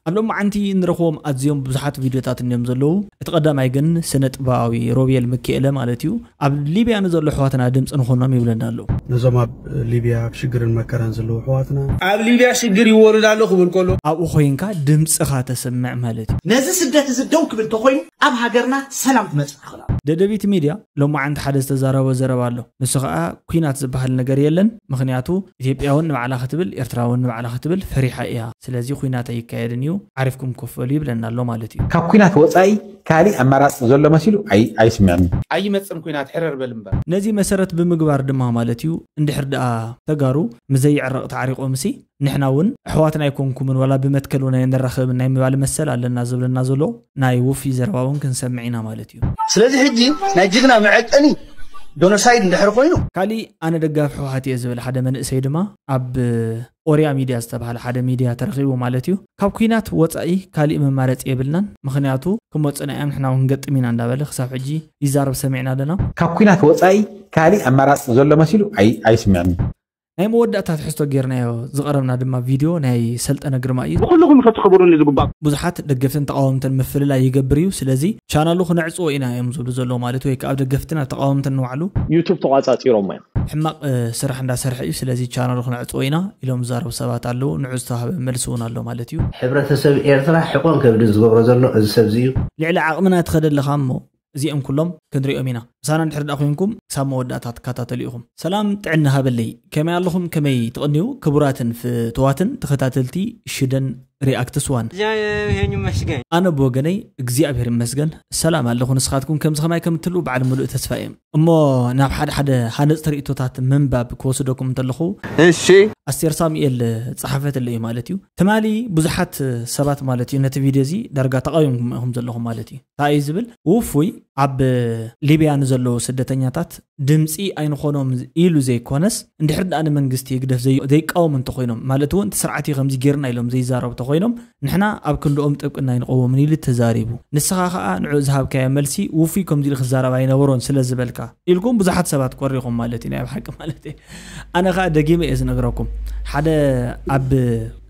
ኣብ ሎማዓንቲ ንረኽቦም ኣዝዮም ብዙሓት ቪድዮታት እንዮም ዘለዉ። እቲ ቀዳማይ ግን ስነ ጥበባዊ ሮቤል ምክኤለ ማለት እዩ፣ ኣብ ሊብያ ንዘሎ ኣሕዋትና ድምፂ ንኾኖም ይብለና ኣሎ። ነዞም ኣብ ሊብያ ኣብ ሽግርን መከራን ዘለዉ ኣሕዋትና፣ ኣብ ሊብያ ሽግር ይወርድ ኣሎ ክብል ከሎ ኣብኡ ኮይንካ ድምፅኻ ተስምዕ ማለት እዩ። ነዚ ስደት እዚ ደው ክብል ተኾይኑ ኣብ ሃገርና ሰላም ክመፅእ ይኽእል ኣሎ። ደደቢት ሚድያ ሎማዓንቲ ሓደ ዝተዛረቦ ዘረባ ኣሎ። ንሱ ከዓ ኩናት ዝበሃል ነገር የለን፣ ምኽንያቱ ኢትዮጵያ እውን ንባዕላ ክትብል ኤርትራ እውን ንባዕላ ክትብል ፈሪሓ እያ። ስለዚ ኩናት ኣይካየድን እዩ፣ ዓሪፍኩም ኮፈሉ ይብለና ኣሎ ማለት እዩ። ካብ ኩናት ወፃኢ ካሊእ ኣማራፂ ዘሎ መሲሉ ኣይ- ኣይስምዕን። ኣይመፅን ኩናት ሕረር በል እምበር። ነዚ መሰረት ብምግባር ድማ ማለት እዩ፣ እንድሕር ደኣ ተጋሩ ምዘይዕረቕ ተዓሪቆምሲ ንሕና እውን ኣሕዋትና ኣይኮንኩምን ዋላ ብመትከል እውን ኣይንራኸብን ናይ ምባል መሰል ኣለና ዝብለና ዘሎ ናይ ውፊ ዘረባ እውን ክንሰምዕ ኢና ማለት እዩ። ስለዚ ሕጂ ናይ ጅግና መዐቀኒ ጆኖሳይድ እንድሕር ኮይኑ ካሊእ ኣነ ደጋፊ ህወሓት እየ ዝብል ሓደ መንእሰይ ድማ ኣብ ኦርያ ሚድያ ዝተባሃለ ሓደ ሚድያ ተረኺቡ ማለት እዩ። ካብ ኩናት ወፃኢ ካሊእ መማረፂ የብልናን፣ ምኽንያቱ ክመፁና እዮም ንሕና እውን ክንገጥም ኢና እንዳበለ ክሳብ ሕጂ ይዛረብ ሰሚዕና ኣለና። ካብ ኩናት ወፃኢ ካሊእ ኣማራፂ ዘሎ መሲሉ ኣይ- ኣይስምዕን። ናይ መወዳእታ ትሕዝቶ ጌርናዮ ዝቐረብና ድማ ቪድዮ ናይ ሰልጠነ ግርማ እዩ። ብኩልኹም ከተኽብሩኒ ዝግባእ። ብዙሓት ደገፍትን ተቓወምትን ምፍልላይ ይገብር እዩ። ስለዚ ቻናሉ ክነዕፅዎ ኢና እዮም ዝብሉ ዘለዉ ማለት ወይ ከዓ ደገፍትን ኣብ ተቓወምትን ንባዕሉ ዩቱብ ተቋፃፂሮሞ እዮም። ሕማቕ ስራሕ እንዳሰርሐ እዩ፣ ስለዚ ቻናሉ ክነዕፅዎ ኢና ኢሎም ዝዛረቡ ሰባት ኣለዉ። ንዑ ዝተዋህበ መልሲ እውን ኣሎ ማለት እዩ። ሕብረተሰብ ኤርትራ ሕቆን ከብድን ዝገብሮ ዘሎ እዚ ሰብ እዚ እዩ። ልዕሊ ዓቕምና ትኸደ ኣለኻ እሞ እዚኦም ኩሎም ክንሪኦም ኢና። ምሳና እንድሕር ደኣ ኮይንኩም ክሳብ መወዳእታ ትከታተሉ ኢኹም። ሰላም ጥዕና ሃበለይ፣ ከመይ ኣለኹም? ከመይ ትቕንዩ? ክቡራትን ፍትዋትን ተኸታተልቲ ሽደን ሪኣክትስ ዋን። እግዚኣብሔር ይመስገን። ኣነ ብወገነይ እግዚኣብሔር ይመስገን ሰላም ኣለኹ። ንስኻትኩም ከምዚ ከማይ ከም እትህልዉ በዓል ምሉእ ተስፋ እየ። እሞ ናብ ሓደ ሓደ ሃነፅቲ ርእይቶታት ምንባብ ክወስደኩም እንተለኹ፣ እሺ። ኣስቴር ሳሙኤል ጸሓፈትለይ ማለት እዩ። ትማሊ ብዙሓት ሰባት ማለት እዩ ነቲ ቪድዮ እዚ ዳርጋ ተቓዊምኩም ኢኹም ዘለኹም ማለት እዩ። እንታይ እዩ ዝብል? ውፉይ ኣብ ሊብያ ንዘለዉ ስደተኛታት ድምፂ ኣይንኾኖም ኢሉ ዘይኮነስ፣ እንድሕር ደኣ ንመንግስቲ ህግደፍ ዘይ- ዘይቃወሙ እንተኾይኖም፣ ማለት እውን እቲ ስርዓት እዩ ከምዚ ጌርና ኢሎም ዘይዛረቡ እንተኾይኖም፣ ንሕና ኣብ ክንድኦም ጥብቅና ኣይንቐውምን ኢሉ ተዛሪቡ። ንስኻ ኸኣ ንዕኡ ዝሃብካዮ መልሲ ውፉይ ከምዚ ኢሉ ክዛረብ ኣይነበሮን ስለ ዝበልካ ኢልኩም ብዙሓት ሰባት ኮሪኹም ማለት እዩ፣ ናይ ኣብ ሓቂ ማለት እዩ። ኣነ ኸኣ ደጊመ እየ ዝነግረኩም። ሓደ ኣብ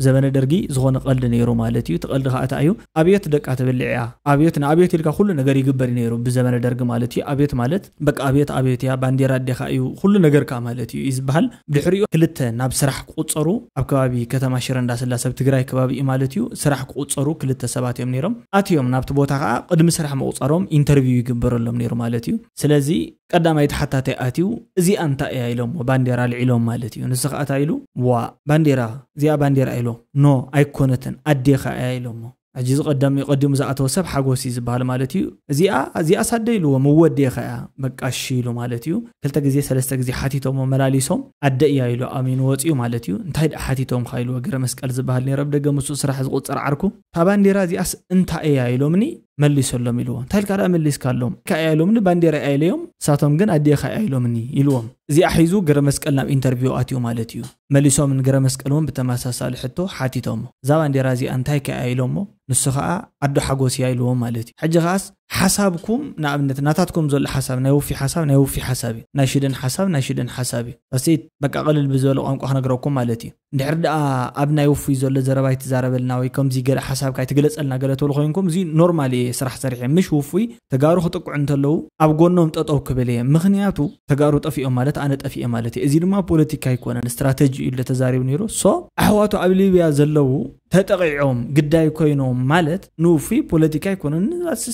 ዘበነ ደርጊ ዝኾነ ቀልዲ ነይሩ ማለት እዩ። እቲ ቀልዲ ኸኣ እንታይ እዩ? ኣብዮት ደቃ ትበልዕ እያ። ኣብዮት ንኣብዮት ኢልካ ኩሉ ነገር ይግበር እዩ ነይሩ ብዘበነ ደርጊ ማለት እዩ። ኣብዮት ማለት በቃ ኣብዮት ኣብዮት እያ፣ ባንዴራ ኣዴኻ እዩ፣ ኩሉ ነገርካ ማለት እዩ እዩ ዝበሃል። ድሕሪኡ ክልተ ናብ ስራሕ ክቑጸሩ ኣብ ከባቢ ከተማ ሽረ እንዳስላሰ ኣብ ትግራይ ከባቢ እዩ ማለት እዩ። ስራሕ ክቑጸሩ ክልተ ሰባት እዮም ነይሮም። ኣትዮም ናብቲ ቦታ ኸኣ ቅድሚ ስራሕ ምቑጻሮም ኢንተርቪው ይግበረሎም ነይሩ ማለት እዩ። ስለዚ ቀዳማይ ተሓታታይ ኣትዩ እዚኣ እንታይ እያ ኢሎሞ፣ ባንዴራ ኣልዒሎም ማለት እዩ። ንሱ ኸኣ እንታይ ኢሉ? ዋ ባንዴራ፣ እዚኣ ባንዴራ ኢሎ፣ ኖ ኣይኮነትን፣ ኣዴኻ እያ ኢሎሞ። ሕጂ እዚ ቀዳሚ ቀዲሙ ዝኣተወ ሰብ ሓጎስ እዩ ዝበሃል ማለት እዩ። እዚኣ እዚኣ ሳደ ኢልዎም፣ እወ ኣዴኻ እያ፣ በቃ እሺ ኢሉ ማለት እዩ። ክልተ ግዜ ሰለስተ ግዜ ሓቲቶሞ መላሊሶም ኣደ እያ ኢሉ ኣሚኑ ወፂኡ ማለት እዩ። እንታይ ደኣ ሓቲቶምኻ ኢልዎ፣ ገረ መስቀል ዝበሃል ነይሩ ኣብ ደገ ምስኡ ስራሕ ዝቁፀር ዓርኩ። እታ ባንዴራ እዚኣስ እንታይ እያ ኢሎምኒ መሊሰሎም ኢልዎ። እንታይ ኢልካ ደኣ መሊስካሎም? እንታይ እያ ኢሎምኒ፣ ባንዴራ እያ ኢለዮም፣ ንሳቶም ግን ኣዴኻ እያ ኢሎምኒ ኢልዎም። እዚኣ ሒዙ ገረ መስቀል ናብ ኢንተርቪው ኣትዩ ማለት እዩ። መሊሶም ንገረ መስቀል እውን ብተመሳሳሊ ሕቶ ሓቲቶሞ፣ እዛ ባንዴራ እዚኣ እንታይ ከ እያ ኢሎሞ፣ ንሱ ኸኣ ኣዶ ሓጎስ እያ ኢልዎም ማለት እዩ። ሕጂ ኸኣስ ሓሳብኩም ንኣብነት ናታትኩም ዘሎ ሓሳብ ናይ ውፊ ሓሳብ ናይ ውፊ ሓሳብ እዩ፣ ናይ ሽደን ሓሳብ ናይ ሽደን ሓሳብ እዩ። እስቲ በቃ ቅልል ብዝበለ ቋንቋ ክነግረኩም ማለት እዩ። እንድሕር ደኣ ኣብ ናይ ውፉይ ዘሎ ዘረባ ኣይትዛረበልና ወይ ከምዚ ገለ ሓሳብካ ኣይትግለጸልና ገለ ትብሉ ኮይንኩም፣ እዚ ኖርማል እየ ስራሕ ሰሪሐ። ምሽ ውፉይ ተጋሩ ክጥቅዑ እንተለዉ ኣብ ጎኖም ጠጠው ክብል እየ። ምኽንያቱ ተጋሩ ጠፊኦም ማለት ኣነ ጠፊኤ ማለት እየ። እዚ ድማ ፖለቲካ ኣይኮነን፣ ስትራተጂ እዩ ኢሉ ተዛሪቡ ነይሩ። ሶ ኣሕዋቱ ኣብ ሊብያ ዘለዉ ተጠቂዖም ግዳይ ኮይኖም ማለት ንውፉይ ፖለቲካ ኣይኮነን፣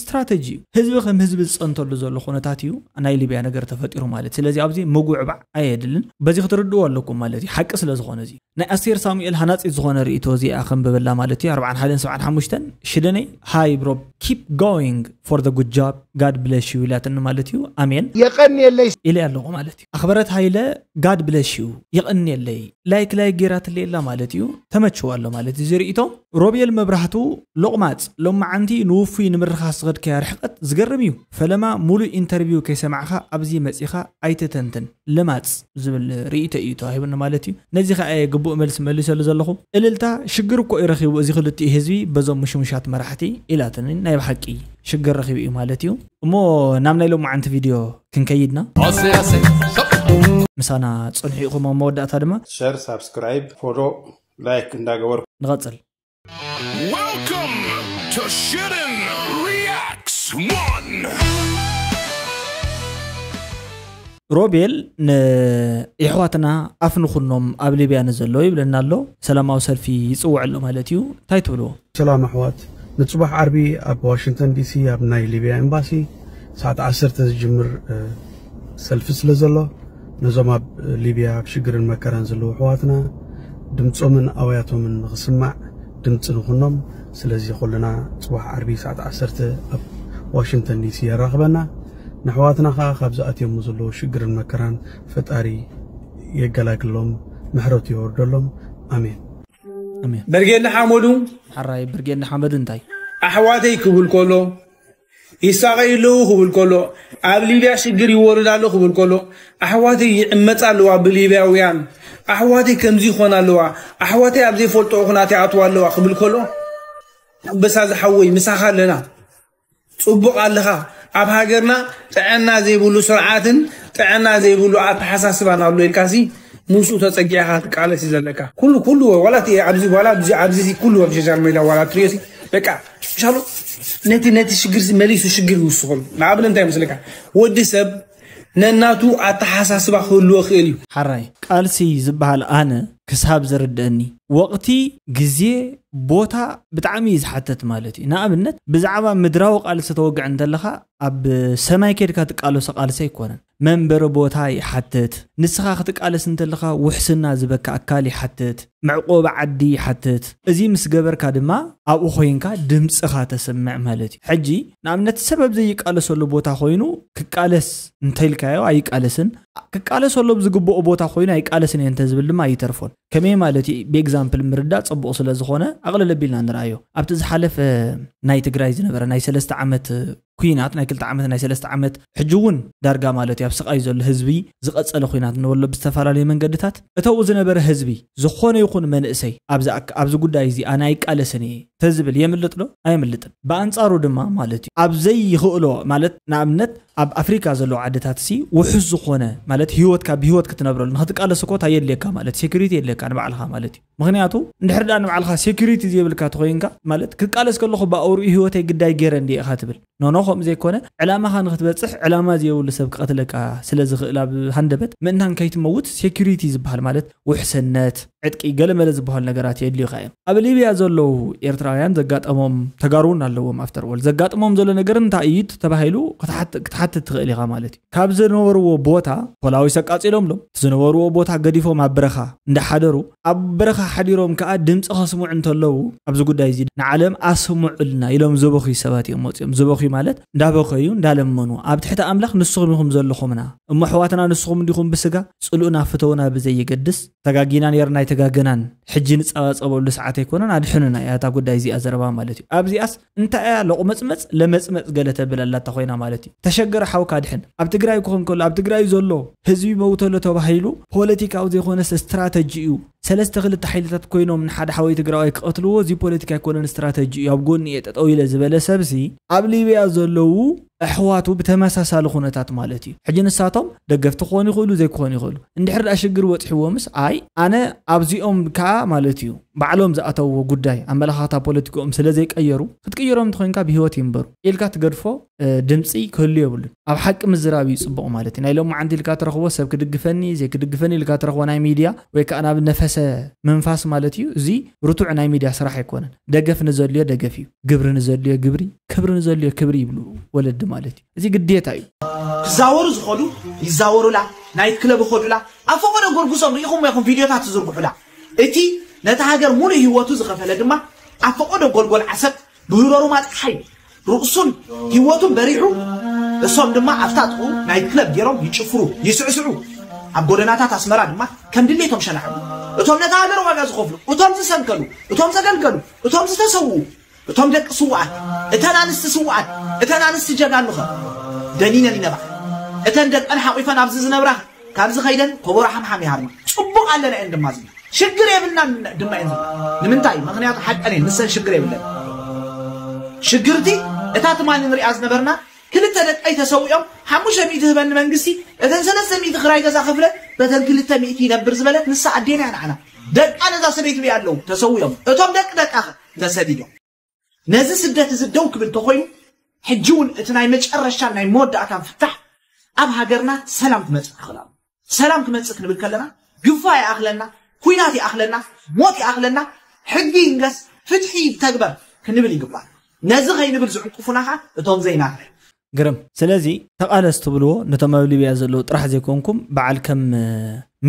ስትራተጂ እዩ። ህዝቢ ከም ህዝቢ ዝጸንተሉ ዘሎ ኩነታት እዩ ናይ ሊብያ ነገር ተፈጢሩ ማለት። ስለዚ ኣብዚ ምጉዕባዕ ኣየድልን። በዚ ክትርድእዎ ኣለኩም ማለት እዩ፣ ሓቂ ስለ ዝኾነ እዚ። ናይ ኣስቴር ሳሙኤል ሃናጺት ዝኾነ ርእይቶ እዚኣ ከንብበላ ማለት እዩ። ኣርብዓን ሓደን ሰብዓን ሓሙሽተን ሽደነይ፣ ሃይ ብሮ፣ keep going for the good job, God bless you ኢላትኒ ማለት እዩ። ኣሜን። የቐንየለይ። ኢለ ኣለኹ ማለት እዩ። ኣኽበረት ሃይለ፣ God bless you፣ የቐንየለይ። ላይክ ላይክ ጌራትለይ ኣላ ማለት እዩ። ተመችዋ ኣሎ ማለት እዩ። እዚ ርእይቶ ሮቤል መብራህቱ ሎቕማጽ፣ ሎማዓንቲ ንውፉይ ንምርኻስ ዝኸድካያ ርሕቀት ዝገርም እዩ። ፈለማ ሙሉእ ኢንተርቪው ከይሰማዕኻ ኣብዚ መጺኻ ኣይትተንትን። ለማጽ ዝብል ርእይቶ እዩ ተዋሂቡኒ ማለት እዩ። ነዚ ኸኣ እየ ግቡእ መልሲ መሊሰሉ ዘለኹ። እልልታ ሽግር እኮ እዩ ረኺቡ እዚ ክልቲኡ ህዝቢ በዞም ምሽሙሻት መራሕቲ ኢላትኒ። ናይ ብሓቂ ሽግር ረኺቡ እዩ ማለት እዩ። እሞ ናብ ናይ ሎማዓንቲ ቪድዮ ክንከይድና። ኣሰይ፣ ኣሰይ፣ ሰብ። ምሳና ጽንሑ ኢኹም። ኣብ መወዳእታ ድማ ሸር፣ ሳብስክራይብ፣ ፎሎ፣ ላይክ እንዳገበርኩ ንቐጽል። Welcome to Shitten Reacts one. ሮቤል ንየሕዋትና ኣፍ ንኹኖም ኣብ ሊብያ ንዘለዉ ይብለና ኣሎ። ሰላማዊ ሰልፊ ይጽውዕ ኣሎ ማለት እዩ። እንታይ ትብልዎ? ሰላም ኣሕዋት፣ ንጽባሕ ዓርቢ ኣብ ዋሽንግተን ዲሲ ኣብ ናይ ሊብያ ኤምባሲ ሰዓት ዓሰርተ ዝጅምር ሰልፊ ስለ ዘሎ፣ ነዞም ኣብ ሊብያ ኣብ ሽግርን መከራን ዘለዉ ኣሕዋትና ድምጾምን ኣውያቶምን ንኽስማዕ ድምጺ ንኹኖም። ስለዚ ኩልና ጽባሕ ዓርቢ ሰዓት ዓሰርተ ኣብ ዋሽንግተን ዲሲ የራኽበና። ንኣሕዋትና ኸኣ ካብ ዝኣትየሞ ዘለዉ ሽግርን መከራን ፈጣሪ የገላግሎም፣ ምሕረቱ የወርደሎም። ኣሜን። ኣሜን። በርጌድ ንሓመዱ ሓራይ ብርጌድ ንሓመዱ እንታይ? ኣሕዋተይ ክብል ከሎ፣ ይሳቐዩ ኣለዉ ክብል ከሎ፣ ኣብ ሊብያ ሽግር ይወርድ ኣሎ ክብል ከሎ፣ ኣሕዋተይ ይዕመጻ ኣለዋ ብሊብያውያን፣ ኣሕዋተይ ከምዚ ይኾና ኣለዋ፣ ኣሕዋተይ ኣብ ዘይፈልጥኦ ኩናት ይኣትዋ ኣለዋ ክብል ከሎ፣ ኣንበሳ ዝሓወይ ምሳኻ ኣለና፣ ጽቡቕ ኣለኻ። ኣብ ሃገርና ጥዕና ዘይብሉ ስርዓትን ጥዕና ዘይብሉ ኣተሓሳስባን ኣሎ ኢልካሲ፣ ምስኡ ተጸጊዕካ ትቃለስ እዩ ዘለካ። ኩሉ ኩሉ ዋላ እቲ ኣብዚ ዋላ ኣብዚ ኣብዚ ኩሉ ኣብ ሶሻል ሜድያ ዋላ ትሪኦ ሲ፣ በቃ ሻሎ፣ ነቲ ነቲ ሽግር ሲ መሊሱ ሽግር ይውስኸሉ። ንኣብነት እንታይ ይመስለካ? ወዲ ሰብ ነናቱ ኣተሓሳስባ ክህልዎ ክእል እዩ። ሓራይ ቃልሲ ዝበሃል ኣነ ክሳብ ዝርድአኒ ወቕቲ፣ ግዜ፣ ቦታ ብጣዕሚ እዩ ዝሓተት ማለት እዩ። ንኣብነት ብዛዕባ ምድራዊ ቃልሲ ተወግዕ እንተለኻ ኣብ ሰማይ ከድካ ትቃለሶ ቃልሲ ኣይኮነን። መንበሪ ቦታ ይሓትት። ንስኻ ክትቃለስ እንተለኻ ውሕስና ዝበካ ኣካል ይሓትት፣ መዕቆቢ ዓዲ ይሓትት። እዚ ምስ ገበርካ ድማ ኣብኡ ኮይንካ ድምፅኻ ተሰምዕ ማለት እዩ። ሕጂ ንኣብነት ሰብ ኣብ ዘይቃለሰሉ ቦታ ኮይኑ ክቃለስ እንተኢልካዮ ኣይቃለስን፣ ክቃለሰሉ ኣብ ዝግብኦ ቦታ ኮይኑ ኣይቃለስን እየ እንተዝብል ድማ ኣይተርፎን። ከመይ ማለት እዩ? ብኤግዛምፕል ምርዳእ ጽቡቕ ስለ ዝኾነ ኣቕልል ኣቢልና ንርኣዮ። ኣብቲ ዝሓለፈ ናይ ትግራይ ዝነበረ ናይ ሰለስተ ዓመት ኩናት፣ ናይ ክልተ ዓመት ናይ ሰለስተ ዓመት፣ ሕጂ እውን ዳርጋ ማለት እዩ ኣብ ስቓይ ዘሎ ህዝቢ ዝቐጸለ ኩናት ንበሎ ብዝተፈላለዩ መንገድታት እተው ዝነበረ ህዝቢ ዝኾነ ይኹን መንእሰይ ኣብዚ ኣክ- ኣብዚ ጉዳይ እዚ ኣነ ኣይቃለስን እየ ተዝብል የምልጥ ዶ? ኣየምልጥን። ብኣንጻሩ ድማ ማለት እዩ ኣብ ዘይኽእሎ ማለት ንኣብነት ኣብ ኣፍሪካ ዘለዉ ዓድታት ሲ ውሑስ ዝኾነ ማለት ህይወትካ ብህይወት ክትነብረሉ ንክትቃለስ እኮ እንታይ የድልየካ ማለት ሴኩሪቲ የድልየካ ንባዕልኻ ማለት እዩ። ምክንያቱ እንድሕር ደኣ ንባዕልኻ ሴኩሪቲ ዘይብልካ ተኮይንካ ማለት ክቃለስ ከለኹ ብኣውርኡ ህይወተይ ግዳይ ገይረ እንዲ ኢኻ ትብል ኖኖ ከምኡ ዘይኮነ ዕላማኻ ንክትበፅሕ ዕላማ ዘይብሉ ሰብ ክቐትለካ ስለ ዝኽእል ኣብ ሃንደበት ምእንታን ከይትመውት ሴኩሪቲ ዝበሃል ማለት ውሕስነት ዕጥቂ ገለመለ ዝበሃሉ ነገራት የድልዩኻ እዮም። ኣብ ሊብያ ዘለዉ ኤርትራውያን ዘጋጠሞም ተጋሩ እውን ኣለዎም ኣፍተር ኦል ዘጋጥሞም ዘሎ ነገር እንታይ እዩ ተባሂሉ ክትሓት- ክትሓትት ትኽእል ኢኻ ማለት እዩ። ካብ ዝነበርዎ ቦታ ፖላዊስ ኣቃጺሎምሎም እቲ ዝነበርዎ ቦታ ገዲፎም ኣብ በረኻ እንዳሓደሩ ኣብ በረኻ ሓዲሮም ከዓ ድምፂ ከስምዑ እንተለዉ ኣብዚ ጉዳይ እዚ ንዓለም ኣስምዑልና ኢሎም ዝበኽዩ ሰባት እዮም መፅኦም። ዝበኽዩ ማለት እንዳበኸዩ እንዳለመኑ ኣብ ትሕቲ ኣምላኽ ንስኹም ኢኹም ዘለኹምና እሞ ኣሕዋትና ንስኹም እንዲኹም ብስጋ ፅልኡና ፍተውና ብዘየገድስ ተጋጊና ነርና ኣይተጋገናን ሕጂ ንፀባፀበሉ ሰዓት ኣይኮነን ኣድሕኑና እያ እታ ጉዳይ እዚኣ ዘረባ ማለት እዩ። ኣብዚኣስ እንታይ እያ ሎቕመፅመፅ ለመፅመፅ ገለ ተብል ኣላታ ኮይና ማለት እዩ። ተሸገረ ሓውካ ኣድሕን ኣብ ትግራይ ክኾን ከሎ ኣብ ትግራይ ዘሎ ህዝቢ መውተሎ ተባሂሉ ፖለቲካዊ ዘይኮነስ ስትራተጂ እዩ። ሰለስተ ክልተ ሓይልታት ኮይኖም ንሓደ ሓወይ ትግራዋይ ክቐትልዎ እዚ ፖለቲካ ኣይኮነን ስትራተጂ እዩ ኣብ ጎኒ እየ ጠጠው ኢለ ዝበለ ሰብሲ ኣብ ሊብያ ዘለዉ ኣሕዋቱ ብተመሳሳሊ ኩነታት ማለት እዩ። ሕጂ ንሳቶም ደገፍቲ ክኾኑ ይኽእሉ ዘይክኾኑ ይኽእሉ። እንድሕር ደኣ ሽግር በፂሕዎምስ ኣይ ኣነ ኣብዚኦም ከዓ ማለት እዩ ባዕሎም ዝኣተውዎ ጉዳይ ኣመለኻኽታ ፖለቲክኦም ስለ ዘይቀየሩ ክትቅይሮም እንተኮይንካ ብህይወት ይንበሩ ኢልካ ትገድፎ ድምፂ ክህሉ የብሉን። ኣብ ሓቂ ምዝራብ እዩ ፅቡቕ ማለት እዩ። ናይ ሎማዓንቲ ኢልካ ትረኽቦ ሰብ ክድግፈኒ ዘይክድግፈኒ ኢልካ ትረኽቦ ናይ ሚድያ ወይ ከዓ ናብ ነፈሰ ምንፋስ ማለት እዩ። እዚ ርቱዕ ናይ ሚድያ ስራሕ ኣይኮነን። ደገፍ ንዘድልዮ ደገፍ እዩ፣ ግብሪ ንዘድልዮ ግብሪ፣ ክብሪ ንዘድልዮ ክብሪ ይብሉ ወለዲ ማለት እዩ። እዚ ግዴታ እዩ። ክዛወሩ ዝኸዱ ይዛወሩላ፣ ናይት ክለብ ይኸዱላ፣ ኣብ ፈቐዶ ጎርጉሶም ርኢኹም ኢኹም ቪድዮታት ትዝርግሑላ። እቲ ነቲ ሃገር ሙሉእ ህይወቱ ዝኸፈለ ድማ ኣብ ፈቐዶ ጎልጎል ዓሰብ ብህረሩማ ፀሓይ ርእሱን ህይወቱን በሪሑ እሶም ድማ ኣብታ ጥቕኡ ናይት ክለብ ገይሮም ይጭፍሩ ይስዕስዑ። ኣብ ጎደናታት ኣስመራ ድማ ከም ድሌቶም ሸናዕሉ። እቶም ነታ ሃገር ዋጋ ዝኸፍሉ፣ እቶም ዝሰንከሉ፣ እቶም ዘገልገሉ፣ እቶም ዝተሰውኡ፣ እቶም ደቂ ስውኣት፣ እተን ኣንስቲ ስውኣት፣ እተን ኣንስቲ ጀጋኑኸ ደኒነን ይነብዓ። እተን ደቀን ሓቒፈን ኣብዚ ዝነብራ ካብዚ ከይደን ኮቦሮ ሓምሓም ይሃርማ። ጽቡቕ ኣለና እየን ድማ ዝብላ። ሽግር የብልናን ድማ እየን ዝብላ። ንምንታይ? ምኽንያቱ ሓቀን እየን፣ ንሰን ሽግር የብለን። ሽግርቲ እታ ትማሊ ንሪኣ ዝነበርና ክልተ ደቀይ ተሰዊኦም ሓሙሽተ ሚእቲ ህበኒ መንግስቲ፣ እተን ሰለስተ ሚእቲ ክራይ ገዛ ከፍለ በተን ክልተ ሚእቲ ይነብር ዝበለት ንሳ ኣዴና እያ ንዓና። ደቃ ነዛ ሰበይቲ ሪኣ ኣለዉ ተሰዊኦም። እቶም ደቂ ደቃኸ ተሰዲዶም። ነዚ ስደት እዚ ደው ክብል ተኮይኑ፣ ሕጂ እውን እቲ ናይ መጨረሻን ናይ መወዳእታን ፍታሕ ኣብ ሃገርና ሰላም ክመፅእ ክኽእል ኣሎ። ሰላም ክመፅእ ክንብል ከለና፣ ግፋ ይኣኽለና፣ ኩናት ይኣኽለና፣ ሞት ይኣኽለና፣ ሕጊ ይንገስ፣ ፍትሒ ይተግበር ክንብል ይግባእ። ነዚ ከይንብል ዝዕንቅፉና ከዓ እቶም ዘይናትና እዮም። ግርም። ስለዚ ተቓለስ ትብልዎ ነቶም ኣብ ሊብያ ዘለዉ ጥራሕ ዘይኮንኩም፣ በዓል ከም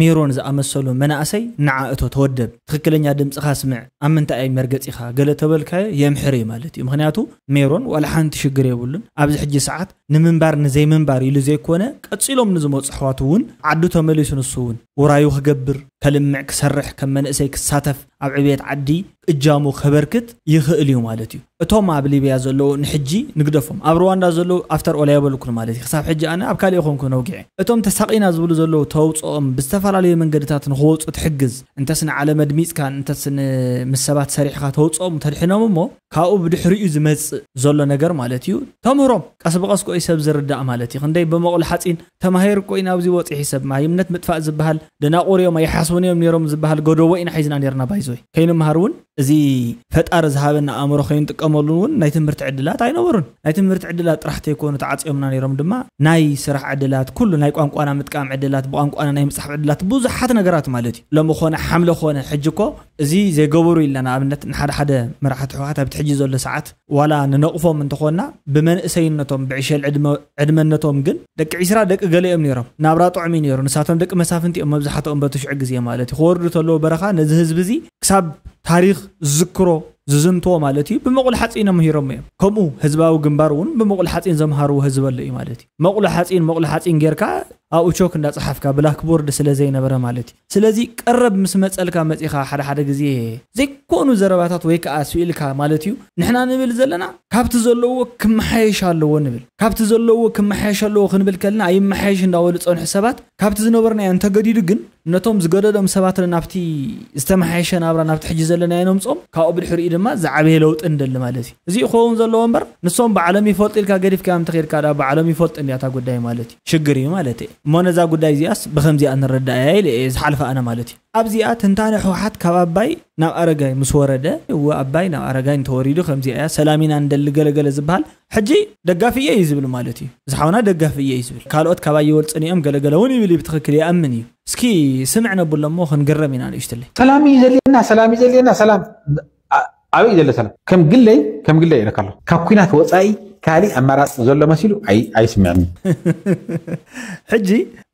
ሜሮን ዝኣመሰሉ መናእሰይ፣ ንዓ እቶ ተወደብ፣ ትኽክለኛ ድምፅኻ ስምዕ፣ ኣብ ምንታይ ኣይ መርገፂኻ ገለ ተበልካዮ የምሕር እዩ ማለት እዩ። ምኽንያቱ ሜሮን ዋላ ሓንቲ ሽግር የብሉን። ኣብዚ ሕጂ ሰዓት ንምንባር ንዘይምንባር ኢሉ ዘይኮነ፣ ቀፂሎም ንዝመፁ ኣሕዋቱ እውን ዓዱ ተመሊሱ፣ ንሱ እውን ውራዩ ክገብር፣ ከልምዕ፣ ክሰርሕ፣ ከም መንእሰይ ክሳተፍ፣ ኣብ ዕብየት ዓዲ እጃሙ ከበርክት ይኽእል እዩ ማለት እዩ። እቶም ኣብ ሊብያ ዘለዉ ንሕጂ ንግደፎም፣ ኣብ ሩዋንዳ ዘለዉ ኣፍተር ኦል ኣይበልኩን ማለት እዩ። ክሳብ ሕጂ ኣነ ኣብ ካሊእ ኮንኩ ነውጊዐ። እቶም ተሳቒና ዝብሉ ዘለዉ ተውፅኦም ብዝተፈላለዩ መንገድታት ንክወፁ ትሕግዝ፣ እንተስ ንዓለም ኣድሚፅካን እንተስ ን-፣ ምስ ሰባት ሰሪሕኻ ተውፅኦም ተድሕኖም እሞ ካብኡ ብድሕሪኡ ዝመፅእ ዘሎ ነገር ማለት እዩ። ተምህሮም ቀስ ብቐስ ኮይ ሰብ ዝርዳእ ማለት እዩ። ክንደይ ብመቑል ሓፂን ተማሂሩ ኮይ ናብዚ ወፂሒ ሰብ ማይምነት ምጥፋእ ዝበሃል ደናቑር እዮም ኣይሓስቡን እዮም ነይሮም ዝበሃል ጎደቦ ኢና ሒዝና ነርና ባይዞይ። ከይንምሃር እውን እዚ ፈጣሪ ዝሃበና ኣእምሮ ከይንጥቀመሉ እውን ናይ ትምህርቲ ዕድላት ኣይነበሩን። ናይ ትምህርቲ ዕድላት ጥራሕ ተይኮኑ ተዓፅዮምና ነይሮም ድማ ናይ ስራሕ ዕድላት፣ ኩሉ ናይ ቋንቋና ምጥቃም ዕድላት፣ ብቋንቋና ናይ ምፅሓፍ ዕድላት፣ ብዙሓት ነገራት ማለት እዩ። ሎሚ ኮነ ሓምለ ኮነ ሕጂ እኮ እዚ ዘይገበሩ ኢልና ንኣብነት ንሓደ ሓደ መራሕቲ ሕወሓት ኣብቲ ሕጂ ዘሎ ሰዓት ዋላ ንነቕፎም እንተኾንና ብመንእሰይነቶም ብዕሸል ዕድመ-፣ ዕድመነቶም ግን ደቂ ዒስራ ደቂ ገለ እዮም ነይሮም። ናብራ ጥዑም እዩ ነይሩ። ንሳቶም ደቂ መሳፍንቲ እዮም መብዛሕትኦም በቲ ሽዑ ግዜ ማለት እዩ። ክወርዱ ተለዉ በረኻ ነዚ ህዝቢ እዚ ክሳብ ታሪኽ ዝዝክሮ ዝዝንትዎ ማለት እዩ ብመቑል ሓፂን ምሂሮም እዮም። ከምኡ ህዝባዊ ግንባር እውን ብመቑል ሓፂን ዘምሃርዎ ህዝቢ ኣሎ እዩ ማለት እዩ። መቑሎ ሓፂን መቑሎ ሓፂን ጌርካ ኣብኡ ቾክ እንዳፀሓፍካ ብላክቦርድ ስለ ዘይነበረ ማለት እዩ። ስለዚ ቀረብ ምስ መፀልካ መፂኻ ሓደ ሓደ ግዜ ዘይኮኑ ዘረባታት ወይ ከዓ ስኢልካ ማለት እዩ። ንሕና ንብል ዘለና ካብቲ ዘለዎ ክመሓየሽ ኣለዎ ንብል። ካብቲ ዘለዎ ክመሓየሽ ኣለዎ ክንብል ከለና ኣይመሓየሽ እንዳበሉ ፀንሑ ሰባት ካብቲ ዝነበርናዮ እንተገዲዱ ግን ነቶም ዝገደዶም ሰባት ናብቲ ዝተመሓየሸ ናብራ ናብቲ ሕጂ ዘለናዮ ነምፅኦም ካብኡ ብድሕሪኡ ድማ ዝዓበየ ለውጢ እንደሊ ማለት እዩ። እዚ ክኸውን ዘለዎ እምበር ንሶም ባዕሎም ይፈልጡ ኢልካ ገዲፍካዮም እንተኸድካ ዳ ባዕሎም ይፈልጡ እንዲያ እታ ጉዳይ ማለት እዩ። ሽግር እዩ ማለት እዩ። እሞ ነዛ ጉዳይ እዚኣስ ብኸምዚኣ ንረዳእያ ኢለ እየ ዝሓልፋ ኣነ ማለት እዩ። ኣብዚኣ ትንታነ ህወሓት ካብ ኣባይ ናብ ኣረጋይ ምስ ወረደ፣ እወ ኣባይ ናብ ኣረጋይ እንተወሪዱ ከምዚኣ እያ፣ ሰላም ኢና እንደሊ ገለገለ ዝበሃል ሕጂ ደጋፊ እየ እዩ ዝብል ማለት እዩ። እዚ ሓውና ደጋፊ እየ እዩ ዝብል። ካልኦት ካባይ ይበልፁኒ እዮም ገለገለ እውን ይብል እዩ፣ ብትኽክል ይኣምን እዩ። እስኪ ስምዕ ነብሎ እሞ ክንግረም ኢና ንእሽትለይ። ሰላም እዩ ዘልየና፣ ሰላም እዩ ዘልየና፣ ሰላም። ኣ-፣ ኣበይ ዘሎ ሰላም? ከም ግለይ፣ ከም ግለይ ኢለካ ኣለኹ። ካብ ኲናት ወፃኢ ካሊእ ኣማራፂ ዘሎ መሲሉ ኣይ-፣ ኣይስምዕን እዩ። ሕጂ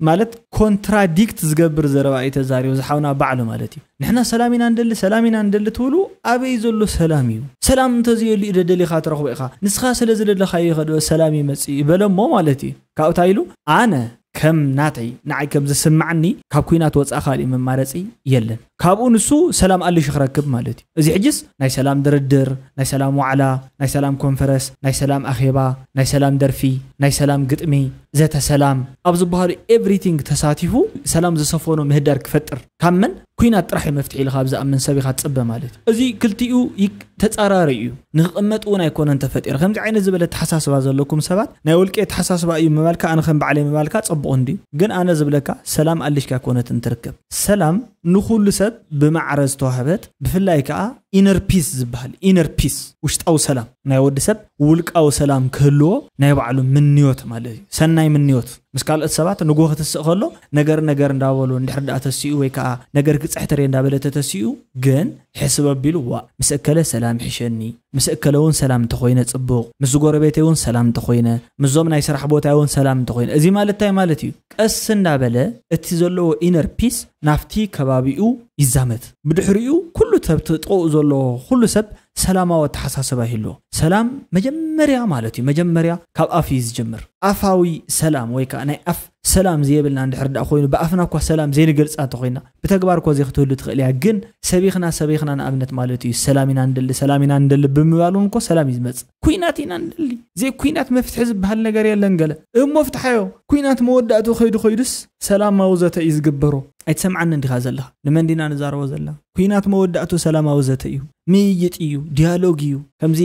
ማለት ኮንትራዲክት ዝገብር ዘረባ እዩ ተዛሪቡ፣ ዝሓውና ባዕሉ ማለት እዩ። ንሕና ሰላም ኢና እንደሊ፣ ሰላም ኢና እንደሊ ትብሉ፣ ኣበይ ዘሎ ሰላም እዩ? ሰላም እንተዘየሉ እዩ ደደሊኻ ትረኽቦ ኢኻ። ንስኻ ስለ ዝደለኻዮ ከዶ ሰላም ይመጽእ እዩ በለ እሞ ማለት እዩ። ካብኡ እንታይ ኢሉ? ኣነ ከም ናተይ፣ ንዓይ ከም ዝስምዓኒ፣ ካብ ኲናት ወጻኢ ካልእ መማረጺ የለን። ካብኡ ንሱ ሰላም ኣልሽ ክረክብ ማለት እዩ። እዚ ሕጅስ ናይ ሰላም ድርድር፣ ናይ ሰላም ዋዕላ፣ ናይ ሰላም ኮንፈረስ፣ ናይ ሰላም ኣኼባ፣ ናይ ሰላም ደርፊ፣ ናይ ሰላም ግጥሚ፣ ዘተ ሰላም ኣብ ዝበሃሉ ኤቭሪቲንግ ተሳቲፉ ሰላም ዝሰፈኖ ምህዳር ክፈጥር ካብ መን? ኲናት ጥራሕ እዩ መፍትሒ ኢልካ ኣብ ዝኣምን ሰብ ኢኻ ትጽበ ማለት እዩ። እዚ ክልቲኡ ይክ-፣ ተጻራሪ እዩ። ንክቕመጥ እውን ኣይኮነን ተፈጢሩ። ከምዚ ዓይነት ዝበለ ኣተሓሳስባ ዘለኩም ሰባት ናይ ውልቂ ኣተሓሳስባ እዩ ምባልካ፣ ኣነ ከም ባዕለይ ምባልካ ጽቡቕ እንድዩ። ግን ኣነ ዝብለካ ሰላም ኣልሽካ ኣይኮነትን ትርከብ። ሰላም ንኹሉ ሰብ ብማዕረ ዝተዋህበት፣ ብፍላይ ከኣ ኢነር ፒስ ዝበሃል፣ ኢነር ፒስ፣ ውሽጣዊ ሰላም ናይ ወዲ ሰብ ውልቃዊ ሰላም ክህልዎ ናይ ባዕሉ ምንዮት ማለት እዩ። ሰናይ ምንዮት ምስ ካልኦት ሰባት ንጎ ክትስእ ከሎ ነገር ነገር እንዳበሉ እንድሕር ደኣ ተሲኡ ወይ ከዓ ነገር ክፅሕተር እንዳበለ ተተሲኡ ግን ሕስብ ኣቢሉ ዋእ ምስ እከለ ሰላም ይሕሸኒ፣ ምስ እከለ እውን ሰላም እንተኾይነ ፅቡቕ፣ ምስ ጎረቤተይ እውን ሰላም እንተኾይነ፣ ምስዞም ናይ ስራሕ ቦታይ እውን ሰላም እንተኾይነ፣ እዚ ማለት እንታይ ማለት እዩ? ቀስ እንዳበለ እቲ ዘለዎ ኢነር ፒስ ናብቲ ከባቢኡ ይዛመት። ብድሕሪኡ ኩሉ ተብ-፣ ተጥቕኡ ዘሎ ኩሉ ሰብ ሰላማዊ ኣተሓሳስባ ይህልዎ። ሰላም መጀመርያ ማለት እዩ፣ መጀመርያ ካብ ኣፍ እዩ ዝጅምር። ኣፋዊ ሰላም ወይ ከዓ ናይ ኣፍ ሰላም ዘየብልና እንድሕር ደኣ ኮይኑ፣ ብኣፍና እኳ ሰላም ዘይንገልፃ እንተኮይና፣ ብተግባር እኳ ዘይክትህሉ ትኽእል እያ። ግን ሰቢኽና፣ ሰቢኽና ንኣብነት ማለት እዩ፣ ሰላም ኢና ንደሊ፣ ሰላም ኢና ንደሊ ብምባል እውን እኮ ሰላም እዩ ዝመፅእ። ኩናት ኢና ንደሊ፣ ዘይ ኩናት መፍትሒ ዝበሃል ነገር የለን። ገለ እሞ ፍትሓዮ፣ ኩናት መወዳእቱ ከይዱ ከይዱስ ሰላማዊ ዘተ እዩ ዝግበሮ። ኣይትሰምዓኒ እንዲኻ ዘለኻ? ንመን ዲና ንዛረቦ ዘለና? ኩናት መወዳእቱ ሰላማዊ ዘተ እዩ፣ ምይይጥ እዩ፣ ዲያሎግ እዩ። ከምዚ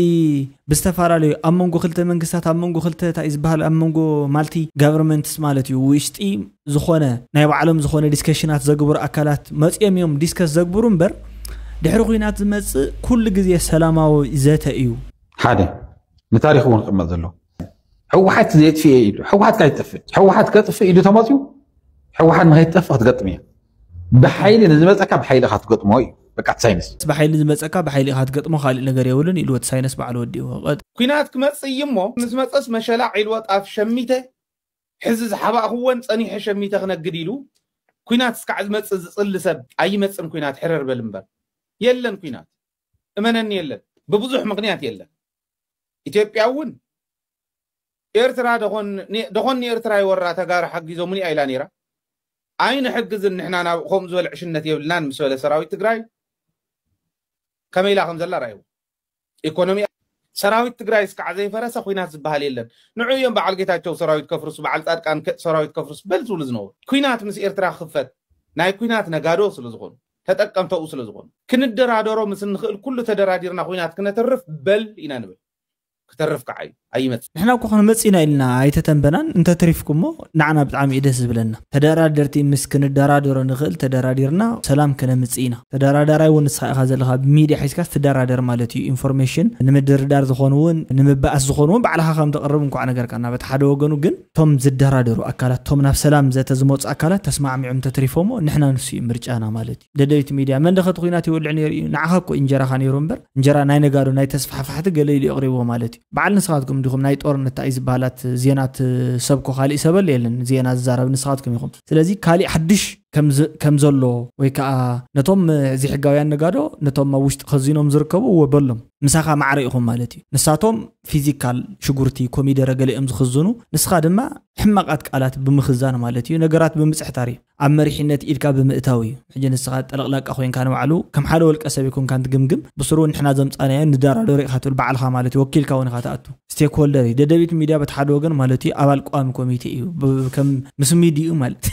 ብዝተፈላለዩ ኣብ መንጎ ክልተ መንግስታት፣ ኣብ መንጎ ክልተ እንታይ ዝበሃል፣ ኣብ መንጎ ማልቲ ጋቨርንመንትስ ማለት እዩ፣ ውሽጢ ዝኾነ ናይ ባዕሎም ዝኾነ ዲስከሽናት ዘግብሩ ኣካላት መፂኦም እዮም ዲስከስ ዘግብሩ እምበር፣ ድሕሪ ኩናት ዝመጽእ ኩሉ ግዜ ሰላማዊ ዘተ እዩ። ሓደ ንታሪክ እውን ክቕመጥ ዘሎ ህወሓት ዘየጥፍኤ ኢሉ ህወሓት ካይጠፍእ ህወሓት ከጥፍእ ኢሉ ተመፅኡ ህወሓት ንኸይትጠፍእ ክትገጥም እያ። ብሓይሊ ንዝመፀካ ብሓይሊ ኢኻ ትገጥሞ እዩ። በቃ ሳይንስ። ብሓይሊ ዝመፀካ ብሓይሊ ኢኻ ትገጥሞ፣ ካልእ ነገር የብሉን ኢሉ እቲ ሳይንስ ባዕሉ ወዲእዎ። ኩናት ክመፅእ እዩ እሞ ምስ መፀስ መሸላ ዒልዎ ጣፍ ሸሚተ ሕዚ ዝሓባእክዎን ፀኒሐ ሸሚተ ክነግድ ኢሉ ኩናት እስካዕ ዝመፅእ ዝፅሊ ሰብ ኣይመፅን። ኩናት ሕረር በል እምበር የለን ኩናት እመነኒ የለን። ብብዙሕ ምክንያት የለን። ኢትዮጵያ እውን ኤርትራ ደኾን ደኾን ንኤርትራ ይወራ ተጋሩ ሓጊዞምኒ ኢላ ነይራ። ኣይንሕግዝን ንሕና ናብ ከምኡ ዝበለ ዕሽነት የብልናን ምስ በለ ሰራዊት ትግራይ ከመይ ኢላ ከም ዘላ ርኣይዎ። ኢኮኖሚ ሰራዊት ትግራይ እስካዕ ዘይፈረሰ ኩናት ዝበሃል የለን። ንዑ እዮም በዓል ጌታቸው ሰራዊት ከፍርሱ በዓል ፃድቃን ከ- ሰራዊት ከፍርሱ በል ዝብሉ ዝነበሩ። ኩናት ምስ ኤርትራ ክኽፈት ናይ ኩናት ነጋዶ ስለ ዝኾኑ ተጠቀምተኡ ስለ ዝኾኑ ክንደራደሮ ምስ እንኽእል ኩሉ ተደራዲርና ኩናት ክነተርፍ በል ኢና ንብል። ክተርፍ ከዓ እዩ ኣይመፅእ። ንሕና እኮ ክንመፅእ ኢና ኢልና ኣይተተንበናን። እንተትሪፍኩሞ ንዓና ብጣዕሚ እዩ ደስ ዝብለና። ተደራደርቲ ምስ ክንደራደሮ ንኽእል ተደራዲርና ሰላም ክነምፅእ ኢና። ተደራዳራይ እውን ንስኻ ኢኻ ዘለኻ ብሚድያ ሒዝካ ትደራደር ማለት እዩ። ኢንፎርሜሽን ንምድርዳር ዝኾን እውን ንምባኣስ ዝኾን እውን ባዕልኻ ከም ተቕርብ እንኳዕ ነገርካና። በቲ ሓደ ወገኑ ግን እቶም ዝደራደሩ ኣካላት እቶም ናብ ሰላም ዘተ ዝመፁ ኣካላት ተስማዕሚዖም እንተትሪፎሞ ንሕና ንሱ እዩ ምርጫና ማለት እዩ። ደደቢት ሚድያ መንደኸቲ ኩናት ይወልዕ ነይሩ እዩ። ንዓኻ እኮ እንጀራኻ ነይሩ እምበር እንጀራ ናይ ነጋዶ ናይ ተስፋሕፋሕቲ ገለ ኢሉ የቕሪብዎ ማለት እዩ። በዓል ንስኻትኩም እንዲኹም ናይ ጦርነት እንታይ ዝበሃላት ዜና ትሰብኮ ካልእ ሰበል የለን። ዜና ዝዛረብ ንስኻትኩም ኢኹም። ስለዚ ካሊእ ሓድሽ ከም ዝ- ከም ዘሎ ወይ ከዓ ነቶም ዘይሕጋውያን ነጋዶ ነቶም ኣብ ውሽጢ ከዚኖም ዝርከቡ ወበሎም ምሳኻ ማዕረ ኢኹም ማለት እዩ። ንሳቶም ፊዚካል ሽጉርቲ ኮሚደረ ገለ እዮም ዝኽዝኑ። ንስኻ ድማ ሕማቃት ቃላት ብምኽዛን ማለት እዩ። ነገራት ብምፅሕታር እዩ። ኣብ መሪሕነት ኢድካ ብምእታው እዩ። ሕጂ ንስኻ ጠለቕላቃ ኮይንካ ንባዕሉ ከም ሓደ ወልቀ ሰብ ይኮንካ እንትግምግም ብስሩ ንሕና ዘምፃናዮ ንደራደሮ ኢኻ ትብል ባዕልኻ ማለት እዩ። ወኪልካ እውን ኢኻ ትኣቱ። ስቴክሆልደር እዩ። ደደቢት ሚድያ በቲ ሓደ ወገን ማለት እዩ ኣባል ቋሚ ኮሚቴ እዩ። ብ- ከም ምስ ሚድዩ ማለት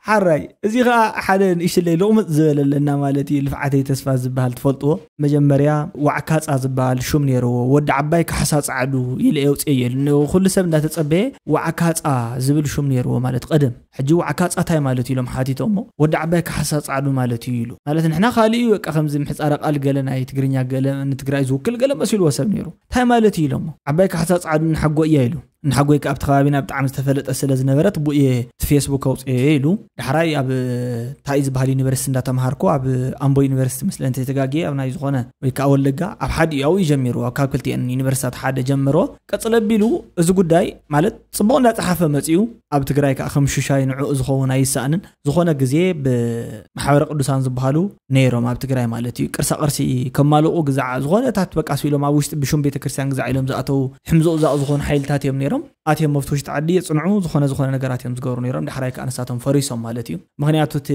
ሓራይ እዚ ከዓ ሓደ ንእሽለይ ልቕምጥ ዝበለለና ማለት እዩ። ልፍዓተይ ተስፋ ዝበሃል ትፈልጥዎ መጀመርያ ዋዕካፃ ዝበሃል ሹም ነይርዎ። ወዲ ዓባይ ካሕሳ ፃዕዱ ኢለ የውፅየ ኢሉ ኩሉ ሰብ እንዳተፀበየ ዋዕካፃ ዝብል ሹም ነይርዎ ማለት ቀደም። ሕጂ ዋዕካፃ ታይ ማለት እዩ ኢሎም ሓቲቶሞ ወዲ ዓባይ ካሕሳ ፃዕዱ ማለት እዩ ኢሉ ማለት ንሕና ካልእ እዩ በቃ ከምዚ ምሕፃረ ቃል ገለ ናይ ትግርኛ ገለ ንትግራይ ዝውክል ገለ መሲልዎ ሰብ ነይሩ። ታይ ማለት እዩ ኢሎሞ ዓባይ ካሕሳ ፃዕዱ ንሓጎ እያ ኢሉ ንሓጎይ ከኣ ኣብቲ ከባቢና ብጣዕሚ ዝተፈለጠ ስለ ዝነበረት ብኡ እየ እቲ ፌስቡክ ኣውፅኤ ኢሉ። ዳሕራይ ኣብ እንታይ ዝበሃል ዩኒቨርሲቲ እንዳተምሃርኩ ኣብ ኣምቦ ዩኒቨርሲቲ ምስለ እንተይተጋግየ ኣብ ናይ ዝኾነ ወይ ከዓ ወለጋ ኣብ ሓደ እዩ ኣብኡ እዩ ጀሚሩ ኣብ ካብ ክልቲአን ዩኒቨርሲታት ሓደ ጀምሮ ቀፅለ ኣቢሉ እዚ ጉዳይ ማለት ፅቡቕ እንዳፀሓፈ መፂኡ ኣብ ትግራይ ከዓ ከም ሽሻይ ንዕኡ ዝኸውን ኣይሰኣንን ዝኾነ ግዜ ብማሕበረ ቅዱሳን ዝበሃሉ ነይሮም ኣብ ትግራይ ማለት እዩ ቅርሳ ቅርሲ ከማልቑ ግዛዕ ዝኾነታት በቃ ስኢሎም ኣብ ውሽጢ ብሹም ቤተክርስትያን ግዛዕ ኢሎም ዝኣተው ሕምዞ ዛቕ ዝኾኑ ሓይልታት እዮም ነይሮም ኣትዮም መፍትሽ ተዓዲ የፅንዑ ዝኾነ ዝኾነ ነገራት እዮም ዝገብሩ ነይሮም ዳሕራይ ከዓ ንሳቶም ፈሪሶም ማለት እዩ ምክንያቱ እቲ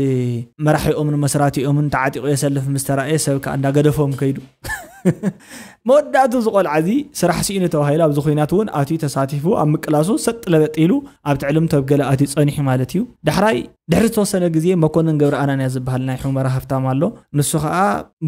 መራሒኦምን መስራቲኦምን ተዓጢቑ የሰልፍ ምስ ተራእየ ሰብ ከዓ እንዳገደፎም ከይዱ መወዳእቱ ዝቆልዓ እዚ ስራሕ ስኢኑ ተባሂሉ ኣብዚ ኩናት እውን ኣትዩ ተሳቲፉ ኣብ ምቅላሱ ሰጥ ለበጥ ኢሉ ኣብ ትዕልምቶ ኣብ ገለ ኣትዩ ጸኒሑ ማለት እዩ ዳሕራይ ድሕሪ ዝተወሰነ ግዜ መኮንን ገብረ ኣናንያ ዝበሃል ናይ ሑመራ ሃፍታም ኣሎ ንሱ ከዓ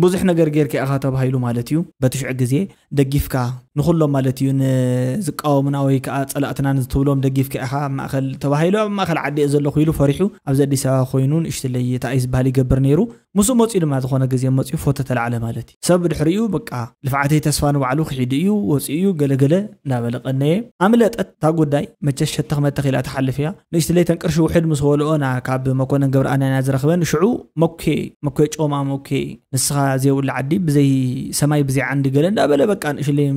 ብዙሕ ነገር ጌርካ ኢኻ ተባሂሉ ማለት እዩ በቲ ሽዑ ግዜ ደጊፍካ ንኩሎም ማለት እዩ ንዝቃወሙና ወይ ከዓ ፀላእትና ንዝትብሎም ደጊፍካ ኢኻ ኣብ ማእኸል ተባሂሉ ኣብ ማእኸል ዓዲ እየ ዘለኹ ኢሉ ፈሪሑ ኣብዚ ኣዲስ ኣበባ ኮይኑ ንእሽትለይ እታ እዩ ዝበሃል ይገብር ነይሩ ምስኡ መፅኡ ድማ ዝኾነ ግዜ መፅኡ ፎቶ ተላዕለ ማለት እዩ ሰብ ድሕሪኡ በቃ ልፍዓተይ ተስፋ ንባዕሉ ክሒዱ እዩ ወፅኡ እዩ ገለገለ እንዳበለ ቀነየ ኣምለጠት እታ ጉዳይ መቸስ ሸተኽ መተኽ ኢላ ትሓልፍ እያ ንእሽትለይ ተንቅርሺ ውሕድ ምስ በልኦ ና ካብ መኮነን ገብረ ኣናንያ ዝረኽበን ሽዑ መኮ መኮ ጮማ መኮ ንስኻ ዘይብሉ ዓዲ ብዘይ ሰማይ ብዘይ ዓንዲ ገለ እንዳበለ በቃ ንእሽለይ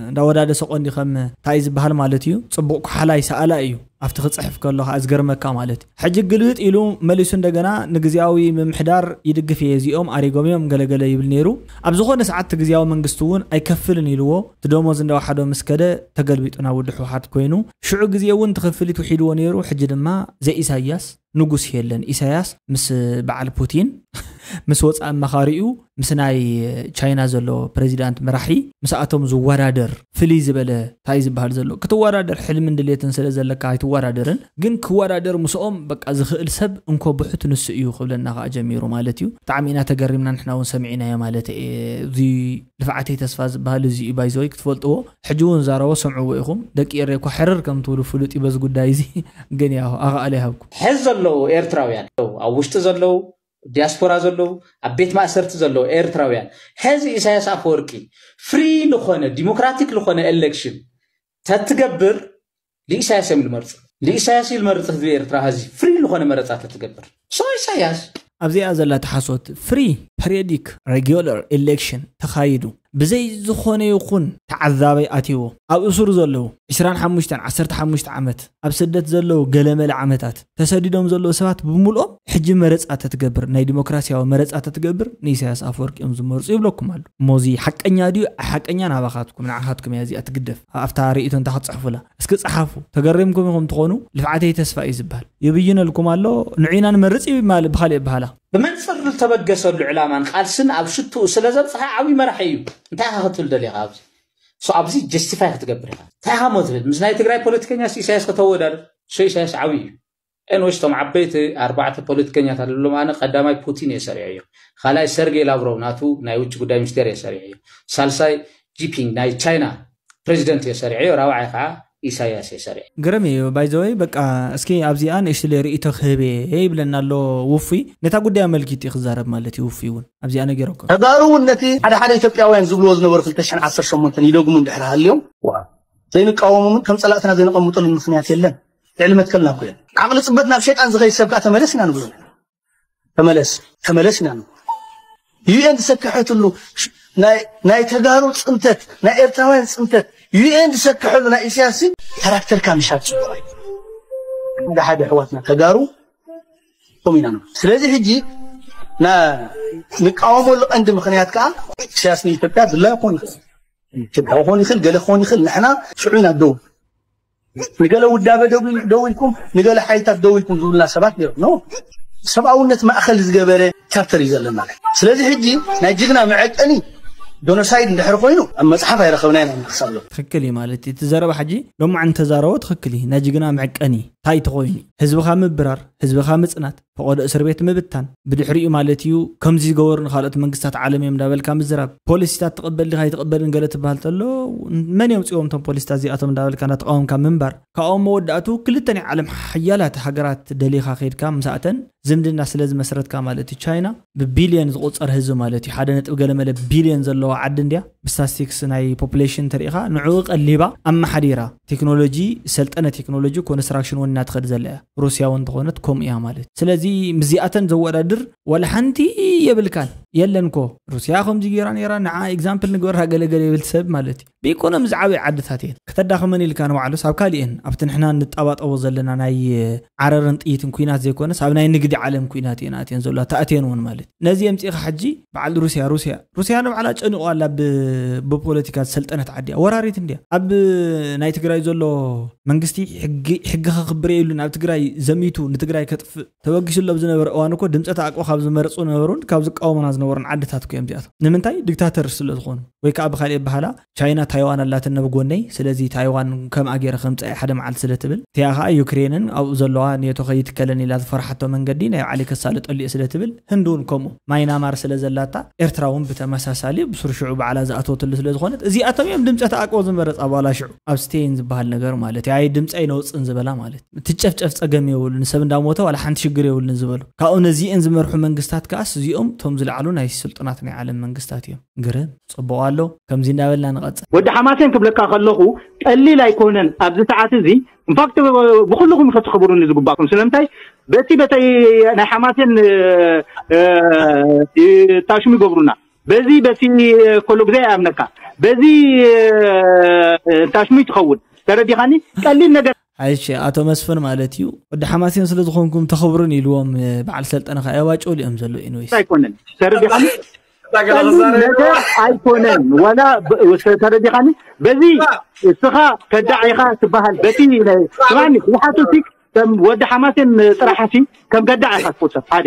እንዳወዳደሰ ቆንዲ ከም እንታይ ዝበሃል ማለት እዩ ፅቡቕ ኩሓላይ ሰኣላ እዩ ኣብቲ ክፅሕፍ ከሎ ከዓ ዝገርመካ ማለት እዩ ሕጂ ግልብጥ ኢሉ መሊሱ እንደገና ንግዜያዊ ምምሕዳር ይድግፍ እየ እዚኦም ኣሪጎም እዮም ገለገለ ይብል ነይሩ ኣብ ዝኾነ ሰዓት እቲ ግዜያዊ መንግስቲ እውን ኣይከፍልን ኢልዎ እቲ ደሞዝ እንዳወሓዶ ምስ ከደ ተገልቢጡ ናብ ውዲ ሕወሓት ኮይኑ ሽዑ ግዜ እውን ትኽፍሊት ውሒድዎ ነይሩ ሕጂ ድማ ዘኢሳያስ ንጉስ የለን ኢሳያስ ምስ በዓል ፑቲን ምስ ወፃኢ ኣማኻሪኡ ምስ ናይ ቻይና ዘሎ ፕሬዚዳንት መራሒ ምስኣቶም ዝወዳደር ፍልይ ዝበለ እንታይ ዝበሃል ዘሎ ክትወዳደር ሕልምን ድሌትን ስለ ዘለካ ኣይትወዳደርን ግን ክወዳደር ምስኦም በቃ ዝኽእል ሰብ እንኮ ብሑት ንሱ እዩ ክብለና ከዓ ጀሚሩ ማለት እዩ ብጣዕሚ ኢና ተገሪምና ንሕና እውን ሰሚዒናዮ ማለት እየ እዚ ልፍዓተይ ተስፋ ዝበሃል እዚ እዩ ባይዘወይ ክትፈልጥዎ ሕጂ እውን ዛረቦ ሰምዕዎ ኢኹም ደቂ ኤሬ እኳ ሕርር ከም ትብሉ ፍሉጥ እዩ በዚ ጉዳይ እዚ ግን ያው ኣኽኣለ ይሃብኩም ሕዚ ዘለዉ ኤርትራውያን ኣብ ውሽጢ ዘለዉ ዲያስፖራ ዘለዉ፣ ኣብ ቤት ማእሰርቲ ዘለዉ ኤርትራውያን፣ ሕዚ ኢሳያስ ኣፈወርቂ ፍሪ ዝኾነ ዲሞክራቲክ ዝኾነ ኤሌክሽን ተትገብር ንኢሳያስ እዮም ዝመርፁ። ንኢሳያስ እዩ ዝመርፅ ህዝቢ ኤርትራ። ሕዚ ፍሪ ዝኾነ መረፃ ተትገብር ሶ ኢሳያስ ኣብዚኣ ዘላ ተሓሶት ፍሪ ፐሪዮዲክ ሬጊላር ኤሌክሽን ተኻይዱ ብዘይ ዝኾነ ይኹን ተዓዛባይ ኣትይዎ ኣብ እሱር ዘለዉ ዕስራን ሓሙሽተን ዓሰርተ ሓሙሽተ ዓመት ኣብ ስደት ዘለዉ ገለመለ ዓመታት ተሰዲዶም ዘለዉ ሰባት ብምልኦም ሕጂ መረፃ ተትገብር ናይ ዲሞክራሲያዊ መረፃ ተትገብር ንኢሳያስ ኣፈወርቂ እዮም ዝመርፁ ይብለኩም ኣሎ። እሞዚ ሓቀኛ ድዩ ሓቀኛ ናባኻትኩም ንዓኻትኩም እያ እዚኣ ትግደፍ። ኣብታ ርእይቶ እንታ ክትፅሕፉላ እስኪ ፀሓፉ። ተገሪምኩም ኢኹም ትኾኑ ልፍዓተይ ተስፋ እዩ ዝበሃል ይብይነልኩም ኣሎ። ንዑና ንመርፅ እዩ ማል ብኻሊእ በሃላ ብመንፅር ዝተበገሰሉ ዕላማን ቃልስን ኣብ ሽትኡ ስለ ዘብፅሐ ዓብዪ መራሒ እዩ። እንታይ ኢኻ ክትብል ደሊኻ ኣብዚ ሶ ኣብዚ ጀስቲፋይ ክትገብር ኢኻ። እንታይ ኢኻ ሞ ትብል ምስ ናይ ትግራይ ፖለቲከኛ ኢሳያስ ከተወዳድር ሶ ኢሳያስ ዓብዪ እዩ። ኤንወሽ እቶም ዓበይቲ ኣርባዕተ ፖለቲከኛታት ልብሎም ኣነ ቀዳማይ ፑቲን እየ ሰሪዐዮ፣ ካልኣይ ሰርጌይ ላቭሮቭ ናቱ ናይ ውጭ ጉዳይ ሚኒስቴር እየ ሰሪዐዮ፣ ሳልሳይ ጂፒንግ ናይ ቻይና ፕሬዚደንት እየ ሰሪዐዮ፣ ራብዓይ ከዓ ኢሳያስ እየ ሰሪዐ። ግርም እዩ። ባይዘወይ በቃ እስኪ ኣብዚኣ ንእሽትለይ ርእይቶ ክህብ እየ ይብለና ኣሎ ውፉይ። ነታ ጉዳይ ኣመልኪቱ እዩ ክዛረብ ማለት እዩ ውፉይ እውን ኣብዚኣ ነጊረኩም። ተጋሩ እውን ነቲ ሓደ ሓደ ኢትዮጵያውያን ዝብልዎ ዝነበሩ ክልተ ሽሕን ዓሰርተ ሸሞንተን ይደግሙ እንድሕር ሃልዮም ዘይንቃወሞምን ከም ፀላእትና ዘይነቐምጠሉን ምኽንያት የለን። ልዕሊ መትከልና እኮ እዮም። ዓቕሊ ፅበት ናብ ሸይጣን ዝኸይድ ሰብ ከዓ ተመለስ ኢና ንብሎ። ተመለስ ተመለስ ኢና ንብሎ። ዩኤን ዝሰከሐትሉ ናይ ተጋሩ ፅንተት ናይ ኤርትራውያን ፅንተት ዩኤን ዝሰከሐሉ ናይ ኢሳያስ ካራክተርካ ምሻል ፅቡቅ ሓደ ሓደ ኣሕዋትና ተጋሩ ከምኡ ኢና ንብሎ። ስለዚ ሕጂ ንቃወመሉ ቀንዲ ምኽንያት ከዓ ኢሳያስ ንኢትዮጵያ ድላ ይኮን ይኽእል ኢትዮጵያ ክኾን ይኽእል ገለ ክኾን ይኽእል ንሕና ሽዑ ኢና ደው ንገለ ውዳበ ደው ኢልኩም ንገለ ሓይልታት ደው ኢልኩም ዝብሉና ሰባት ነይሮም። ኖ ሰብኣውነት ማእኸል ዝገበረ ቻርተር እዩ ዘለና። ስለዚ ሕጂ ናይ ጅግና መዐቀኒ ጆኖሳይድ እንድሕር ኮይኑ ኣብ መፅሓፍ ኣይረኸብናይ ኢና ንክሳብ ሎ ትክክል እዩ ማለት እዩ እቲ ዘረባ ሕጂ ሎማዕ እንተዛረቦ ትክክል እዩ ናይ ጅግና መዐቀኒ እንታይ ተኮይኑ ህዝብካ ምብራር ህዝብካ ምፅናት ፈቐዶ እስር ቤት ምብታን ብድሕሪኡ ማለት እዩ ከምዚ ዝገበሩ ንካልኦት መንግስታት ዓለም እዮም እንዳበልካ ምዝራብ ፖሊሲታት ትቕበል ዲኻ ኣይትቕበልን ገለ ትበሃል ተሎ መን የምፅዎም እቶም ፖሊሲታት እዚኣቶም እንዳበልካ እንዳተቃወምካ ምንባር ካብኦም መወዳእቱ ክልተ ናይ ዓለም ሓያላት ሃገራት ደሊኻ ከይድካ ምሳእተን ዝምድና ስለ ዝመስረትካ ማለት እዩ ቻይና ብቢልዮን ዝቁፀር ህዝቢ ማለት እዩ ሓደ ነጥቢ ገለ መለ ቢልዮን ዘለዋ ዓዲ እንድያ ብስታስቲክስ ናይ ፖፕሌሽን ተሪኢኻ ንዕኡ ቀሊባ ኣመሓዲራ ቴክኖሎጂ ሰልጠነ ቴክኖሎጂ ኮንስትራክሽን እውን እናትኸድ ዘላ እያ ሩስያ እውን ተኾነት ከምኡ እያ ማለት ስለዚ ምስዚኣተን ዘወዳድር ዋላ ሓንቲ የብልካን የለን ኮ ሩስያ ከምዚ ገይራ ነይራ ንዓ ኤግዛምፕል ንግበራ ገለገለ ይብል ሰብ ማለት እዩ ብኢኮኖሚ ዝዓበየ ዓድታት እየን ከተዳኽመን ኢልካ ንባዕሉስ ኣብ ካሊእን ኣብቲ ንሕና ንጣባጠቦ ዘለና ናይ ዓረርን ጥይትን ኩናት ዘይኮነስ ኣብ ናይ ንግዲ ዓለም ኩናት እየን ኣትየን ዘለዋ ተኣትየን እውን ማለት ነዚ የምፅእኻ ሕጂ በዓል ሩስያ ሩስያ ሩስያ ንባዕላ ጨኒቑ ኣላ ብፖለቲካ ዝሰልጠነት ዓዲ እያ ወራሪት እንድያ ኣብ ናይ ትግራይ ዘሎ መንግስቲ ሕጊ ከኽብር የብሉን ኣብ ትግራይ ዘሚቱ ንትግራይ ከጥፍእ ተበጊሱሎም ዝነበረ እዋን እኮ ድምፀ ተኣቅቦ ካብ ዝመርፁ ነበሩን ካብ ዝቃወሙና ዝነበሩን ዓድታት እኮ እዮም እዚኣቶም ንምንታይ ዲክታተር ስለ ዝኾኑ ወይ ከዓ ብካሊእ ኣበሃላ ቻይና ታይዋን ኣላትና ብጎነይ ስለዚ ታይዋን ከምኣ ገይረ ከምፀእ ሓደ መዓልቲ ስለ ትብል እቲኣ ከዓ ዩክሬንን ኣብኡ ዘለዋ ኔቶ ከይትከለን ኢላ ዝፈርሓቶ መንገዲ ናይ ባዕለይ ከሳልጠሉ እየ ስለ ትብል ህንዲ እውን ከምኡ ማይናማር ስለ ዘላታ ኤርትራ እውን ብተመሳሳሊ ብስርሽዑ ባዕላ ዝኣተወትሉ ስለ ዝኾነት እዚኣቶም እዮም ድምፀ ተኣቅቦ ዝመረፃ በላ ሽዑ ኣብ ስቴይን ዝበሃል ነገር ማለት እዩ ኣይ ድምፂ ኣይነውፅን ዝበላ ማለት እዩ ትጨፍጨፍ ፀገም የብሉን ሰብ እንዳሞተ ዋላ ሓንቲ ሽግር የብሉን ዝበሉ ካብኡ ነዚአን ዝመርሑ መንግስታት ከዓስ እዚኦም እቶም ዝለዓሉ ናይ ስልጡናት ናይ ዓለም መንግስታት እዮም ግርም ፅቡቕ ኣሎ ከምዚ እንዳበልና ንቐፅል ወዲ ሓማሴን ክብለካ ከለኹ ቀሊል ኣይኮነን ኣብዚ ሰዓት እዚ ኢንፋክት ብኩልኹም ኢኸ ትኽብሩኒ ዝግባእኩም ስለምንታይ በቲ በተይ ናይ ሓማሴን ታሽሙ ይገብሩና በዚ በቲ ኮሎ ግዜ ይኣምነካ በዚ ታሽሙ ይትኸውን ተረዲኻኒ ቀሊል ነገር እሺ ኣቶ መስፍን ማለት እዩ ወዲ ሓማሴን ስለ ዝኾንኩም ተኽብሩን ኢልዎም በዓል ሰልጠነ ከኣ ያባጭሉ እዮም ዘሎ ኢንዌስ ኣይኮነን ተረዲኻኒ ነገር ኣይኮነን ዋላ ተረዲኻኒ በዚ እስኻ ከዳዕ ኢኻ ትበሃል በቲ ስማኒ ዝሓቱ ሲ ከም ወዲ ሓማሴን ጥራሕ ሲ ከም ከዳዕ ኢኻ ትቆጸር ሓደ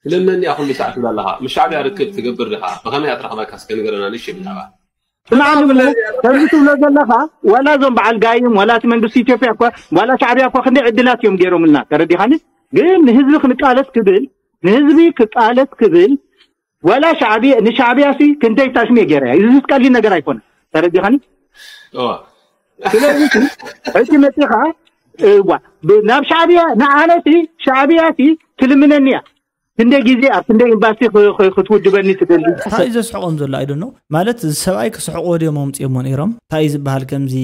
ስለመን እያ ኩሉ ሰዓት ትብል ኣለኻ ምስ ሻዕብያ ርክብ ትገብር ዲኻ ብኸመይ እያ ትረኽበካ እስከ ንገረና ንእሽተይ ብዛዕባ ስምዓኒ እሞ ከምዚ ትብሎ ዘለኻ ዋላ እዞም በዓል ጋይም ዋላ እቲ መንግስቲ ኢትዮጵያ እኳ ዋላ ሻዕብያ እኳ ክንደይ ዕድላት እዮም ገይሮምልና ተረዲኻኒ ግን ንህዝቢ ክንቃለስ ክብል ንህዝቢ ክቃለስ ክብል ዋላ ሻዕብያ ንሻዕብያ ሲ ክንደይ ታሽሙ ገይረ እዚ ቀሊል ነገር ኣይኮነ ተረዲኻኒ ስለዚ ሕጂ መፂኻ እዋ ናብ ሻዕብያ ንዓነቲ ሻዕብያ ሲ ትልምነኒ እያ። ክንደይ ግዜ ኣብ ክንደይ ኤምባሲ ክትውድበኒ ትደሊ? እንታይ እዩ ዘስሕቆም ዘሎ? I don't know። ማለት ሰብኣይ ክስሕቆ ድዮም ኣምፅኦሞ ነይሮም? እንታይ እዩ ዝበሃል? ከምዚ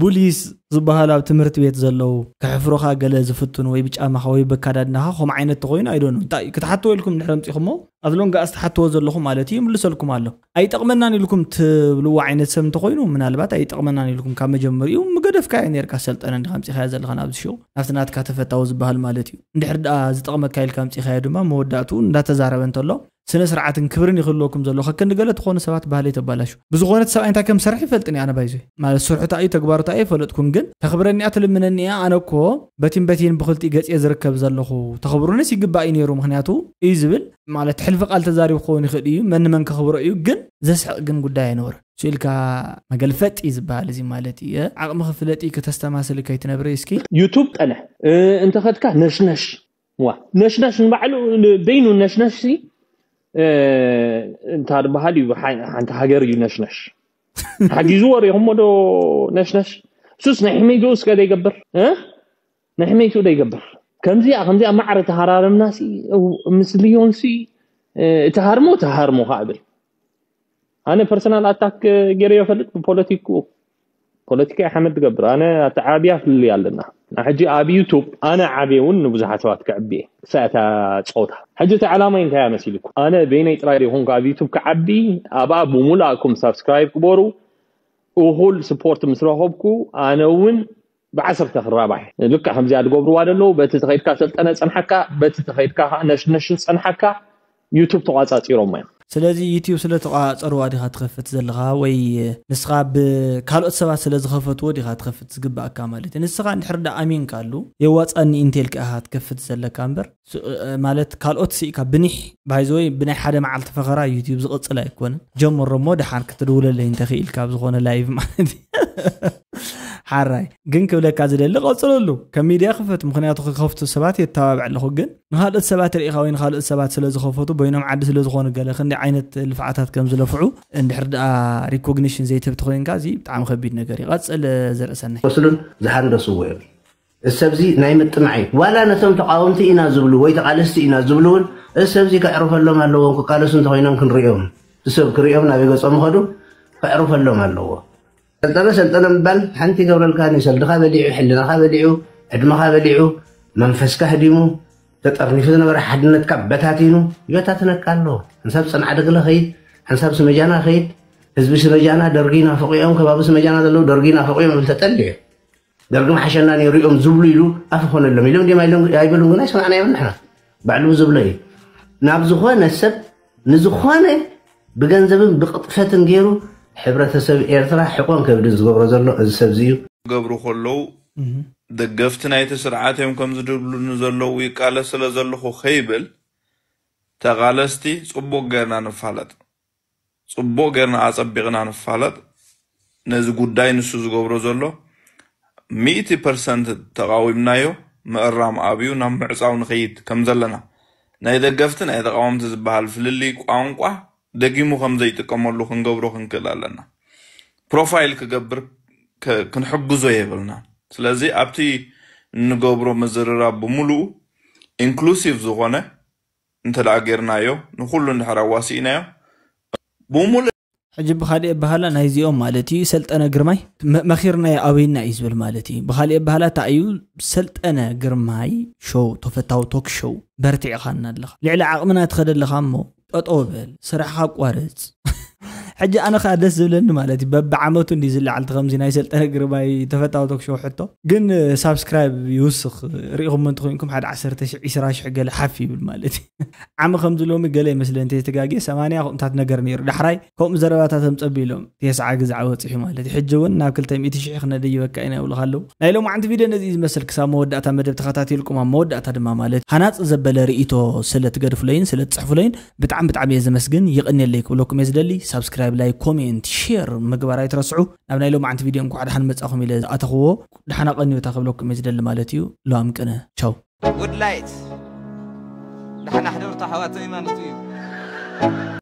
ቡሊስ ዝበሃል ኣብ ትምህርቲ ቤት ዘለዉ ክሕፍሩኻ ገለ ዝፍትኑ ወይ ብጫማኻ ወይ በካዳድናኻ ከምኡ ዓይነት ተኮይኑ፣ I don't know። እንታይ ክትሓትዎ ኢልኩም ድሕሪ ኣምፂኹሞ ኣዝሎን ገኣስ ትሓትዎ ዘለኹም ማለት እዩ ይምልሰልኩም ኣሎ። ኣይጠቕመናን ኢልኩም ትብልዎ ዓይነት ሰብ እንተኮይኑ ምናልባት ኣይጠቕመናን ኢልኩም ካብ መጀመሪኡ ምገደፍካዮ ነርካ። ሰልጠነ እንዲኻ ኣምፂኻዮ ዘለኻ ናብዚ ሾው ናብቲ ናትካ ተፈታዊ ዝበሃል ማለት እዩ። እንድሕር ደኣ ዝጠቕመካ ኢልካ ኣምፂኻዮ ድማ መወዳእትኡ እንዳተዛረበ እንተሎ ስነ ስርዓትን ክብርን ይክልወኩም ዘሎ ከከንዲ ገለ ትኾኑ ሰባት ባህሊ ተባላሹ። ብዝኾነ እቲ ሰብኣይ እንታይ ከም ሰርሕ ይፈልጥን እየ ኣነ ባይዞ ማለት ስርሑ እንታይ እዩ ተግባሩ እንታይ እዩ ኣይፈለጥኩን፣ ግን ተኽብረኒ እያ ትልምነኒ እያ። ኣነ እኮ በቲን በቲን ብክልቲኡ ገፅ እየ ዝርከብ ዘለኹ ተኽብሩንስ ይግባእ እዩ ነይሩ ምክንያቱ እዩ ዝብል ማለት ሕልፊ ቃል ተዛሪቡ ክኸውን ይኽእል እዩ መን መን ከኽብሮ እዩ፣ ግን ዘስሕቕ ግን ጉዳይ ኣይነበረ። ስኢልካ መገልፈጢ ዝበሃል እዚ ማለት እዩ። ዓቕሚ ክፍለጢ ከተስተማስል ከይትነብሪ እስኪ። ዩቱብ ጠነ እንተኸድካ ነሽነሽ ዋ ነሽነሽ ንባዕሉ በይኑ ነሽነሽ ሲ እንታ ዝበሃል እዩ ሓንቲ ሃገር እዩ ነሽነሽ ሓጊዝዎ ሪኹሞ ዶ ነሽነሽ እሱስ ናይ ሕመይ ዶ እስከ ዘይገብር ናይ ሕመይ ዶ ይገብር ከምዚኣ ከምዚኣ ማዕረ ተሃራረምና ሲ ምስ ልዮን ሲ ተሃርሞ ተሃርሞ ከዓ ብል ኣነ ፐርሰናል ኣታክ ገይረ ይፈልጥ ብፖለቲክኡ ፖለቲካ ሓመድ ትገብር ኣነ ኣተዓብያ ፍልልይ ኣለና ሕጂ ኣብ ዩቱብ ኣነ ዓብየ እውን ንብዙሓት ሰባት ክዕብየ ክሳእታ ፀውታ ሕጂ እቲ ዕላማይ እንታይ መሲልኩም ኣነ በይነይ ጥራይ ይኹንኩ ኣብ ዩቱብ ክዓቢ ኣብኣ ብሙሉኣኩም ሳብስክራይብ ክበሩ እኹል ስፖርት ምስ ረኸብኩ ኣነ እውን ብዓሰርተ ክራባሕ ልክዕ ከምዚኣ ዝገብርዋ ዘለዉ በቲ ተኸይድካ ሰልጠነ ፀንሓካ በቲ ተኸይድካ ከዓ ነሽነሽ ዝፀንሓካ ዩቱብ ተቋፃፂሮሞ እዮም ስለዚ ዩቲዩብ ስለ ተቋፀርዋ ዲኻ ትኸፍት ዘለኻ ወይ ንስኻ ብካልኦት ሰባት ስለ ዝኸፈትዎ ዲኻ ትኸፍት ዝግባኣካ ማለት እዩ። ንስኻ እንድሕር ዳ ኣሚንካሉ የዋፃኒ እንቴልካ ኢኻ ትከፍት ዘለካ እምበር ማለት ካልኦት ስኢካ ብኒሕ ባይዘወይ ብናይ ሓደ መዓልቲ ፈኸራ ዩቲዩብ ዝቕፅል ኣይኮነን። ጀምሮ እሞ ደሓን ክትድውለለይ እንተኽኢልካ ኣብ ዝኾነ ላይቭ ማለት እዩ። ሓራይ ግን ክብለካ ዝደሊ ቀፅለሉ ከም ሚድያ ክፈት ምክንያቱ ክከፍቱ ሰባት የተባብዕ ኣለኹ ግን ንካልኦት ሰባት ርኢኻ ወይ ንካልኦት ሰባት ስለ ዝኸፈቱ በይኖም ዓዲ ስለ ዝኾኑ ገለ ክንዲ ዓይነት ልፍዓታት ከም ዝለፍዑ እንድሕር ደኣ ሪኮግኒሽን ዘይትህብ ተኮይንካ እዚ ብጣዕሚ ከቢድ ነገር እዩ። ቀፅል ዘርእሰናይ። ወስዱን ዝሃንደስዎ እዮም። እሰብዚ ናይ ምጥማዕ እዩ። ዋላ ነቶም ተቃወምቲ ኢና ዝብሉ ወይ ተቃለስቲ ኢና ዝብሉ እውን እሰብዚ ከዕርፈሎም ኣለዎም። ክቃለሱ እንተኮይኖም ክንሪኦም እሰብ ክሪኦም ናበይ ገጾም ኸዱ ከዕርፈሎም ኣለዎ። ሰልጠነ ሰልጠነ ምባል ሓንቲ ይገብረልካን እዩ። ሰልድኻ በሊዑ፣ ሕልናኻ በሊዑ፣ ዕድመኻ በሊዑ፣ መንፈስካ ህዲሙ፣ ተጠርኒፉ ዝነበረ ሓድነትካ በታቲኑ ይበታትነካ ኣሎ። ሓንሳብ ጽንዓደ ግለ ኸይድ፣ ሓንሳብ ስመጃና ኸይድ፣ ህዝቢ ስመጃና ደርጊ ናፈቑ እዮም፣ ከባቢ ስመጃና ዘለዉ ደርጊ ናፈቑ እዮም እብል ተጠልዩ። ደርጊ ምሓሸና ነይሩ እዮም ዝብሉ ኢሉ ኣፍ ኾነሎም ኢሎም ድም ኣይበሉን ግን ኣይሰማዕናዮም ንሕና ባዕሉ ዝብሎ እዩ። ናብ ዝኾነ ሰብ ንዝኾነ ብገንዘብን ብቕጥፈትን ገይሩ ሕብረተሰብ ኤርትራ ሕቆን ከብድን ዝገብሮ ዘሎ እዚ ሰብ እዚ እዩ። ገብሩ ከለዉ ደገፍቲ ናይቲ ስርዓት እዮም ከም ዝድብሉኒ ዘለዉ ይቃለስ ስለ ዘለኹ ከይብል ተቓለስቲ ጽቡቕ ጌርና ንፋለጥ። ጽቡቕ ጌርና ኣጸቢቕና ንፋለጥ። ነዚ ጉዳይ ንሱ ዝገብሮ ዘሎ ሚእቲ ፐርሰንት ተቓዊምናዮ ምእራም ኣብዩ ናብ ምዕጻው ንኸይድ ከም ዘለና ናይ ደገፍቲ ናይ ተቓወምቲ ዝበሃል ፍልልይ ቋንቋ ደጊሙ ከም ዘይጥቀመሉ ክንገብሮ ክንክእል ኣለና። ፕሮፋይል ክገብር ክንሕግዞ የብልና። ስለዚ ኣብቲ እንገብሮ ምዝርራብ ብምሉኡ ኢንክሉሲቭ ዝኾነ እንተ ደኣ ጌርናዮ ንኹሉ እንድሕር ኣዋሲእናዮ ብምሉእ ሕጂ ብኻሊእ ኣበሃላ ናይዚኦም ማለት እዩ ሰልጠነ ግርማይ መ- መኺርናዮ ኣበይና እዩ ዝብል ማለት እዩ። ብኻሊእ ኣበሃላ እንታይ እዩ ሰልጠነ ግርማይ ሾው ተፈታዊ ቶክ ሾው በርቲዕኻና ኣለኻ ልዕሊ ዓቕምና ትኸደ ኣለኻ እሞ ጠጠው በል ስራሕኻ ኣቋርፅ። ሕጂ ኣነ ከዓ ደስ ዝብለኒ ማለት እዩ በብዓመቱ እንዲ ዝለዓልቲ ከምዚ ናይ ሰልጠነ ግርማይ ተፈታዊ ቶክ ሾው ሕቶ ግን ሳብስክራይብ ይውስኽ ርኢኹም እንተኮይንኩም ሓደ ዓሰርተ ሽሕ ዒስራ ሽሕ ገለ ሓፍ ይብል ማለት እዩ። ዓሚ ከምዚ ሎሚ ገለ ይመስለኒ እንተይተጋግየ ሰማንያ ከምኡታት ነገር ነይሩ ዳሕራይ ከምኡ ዘረባታት ኣምፀቢ ኢሎም ተስዓ ግዛዕ በፂሑ ማለት እዩ። ሕጂ እውን ናብ ክልተ ሚእቲ ሽሕ ክነደይበካ ኢና ይብሉኻ ኣለዉ። ናይ ሎማዓንቲ ቪድዮ ነዚ እዩ ዝመስል ክሳብ መወዳእታ መደብ ተኸታቲልኩም ኣብ መወዳእታ ድማ ማለት ሃናፂ ዘበለ ርእይቶ ስለ ትገድፍለይን ስለ ትፅሕፉለይን ብጣዕሚ ብጣዕሚ እየ ዘመስግን ይቕንየለይ ክብለኩም እየ ዝደሊ። ሳብስክራይብ ላይክ ኮሜንት ሼር ምግባር ኣይትረስዑ። ናብ ናይ ሎማዓንቲ ቪድዮ እንኳዕ ደሓን መፃኹም ኢለ ዝኣተኽዎ ደሓና ቀንዮታ ክብለኩም እየ ዝደሊ ማለት እዩ። ሎኣም ቅነ ቻው። ጉድ ላይት ደሓና ሕደሩ ኣሕዋተይ ማለቱ እዩ።